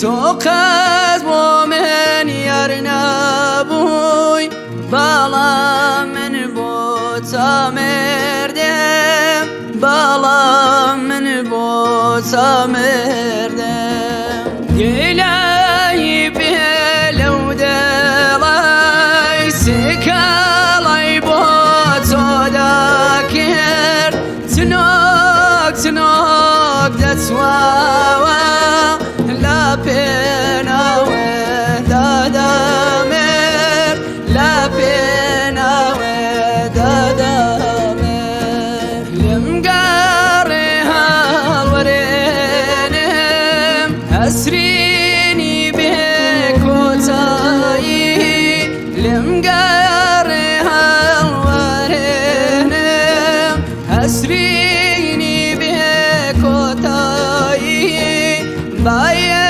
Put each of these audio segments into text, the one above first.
تۆ قەت بۆ من یار نەبووی، بەڵام من بۆ تامردم، بەڵام من بۆ تامردم. گلەی بێ لەو دڵەی سکاڵای بۆ تۆ دەکرد، تنۆک تنۆک دەتواوە لە پێناوەدا دەمرد، لە پێناوەدا دەمرد. لەم گەڕێ هەڵوەرێنم ئەسرینی بێ کۆتایی، لەم گەڕێ هەڵوەرێنم ئەسرینی بێ کۆتایی. بایە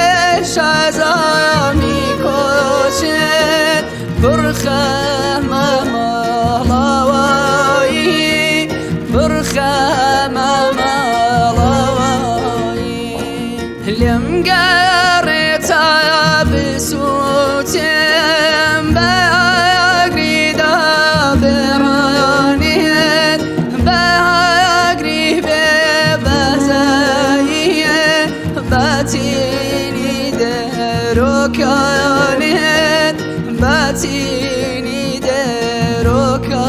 شازامی کۆچت پڕخەمە ماڵاوایی، پڕخەمە ماڵاوایی. لەم گەڕێ تا بسووتێم بە ئاگریدا بڕانێت، بە ئاگری بێ بەزەییە، بەتینی دەرۆکانێت، بەتینی دەرۆکانێت.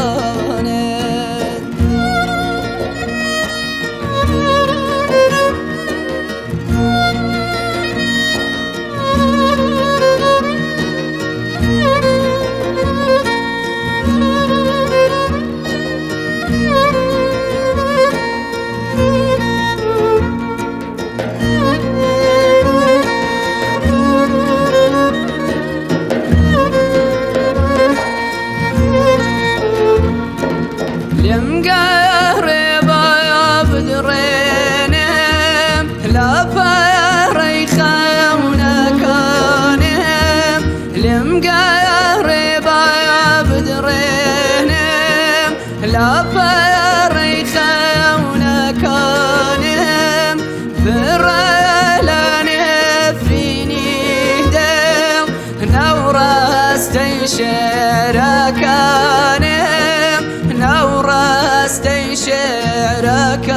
لەم گەڕێ با بدڕێنم لە پەڕەی خەونەکانم، لەم گەڕێ با بدڕێنم لە پەڕەی خەونەکانم. پڕە لە نفرینی دڵ ناوڕاستەی شعرەکانم، ناوڕاستەی شعرەکانم.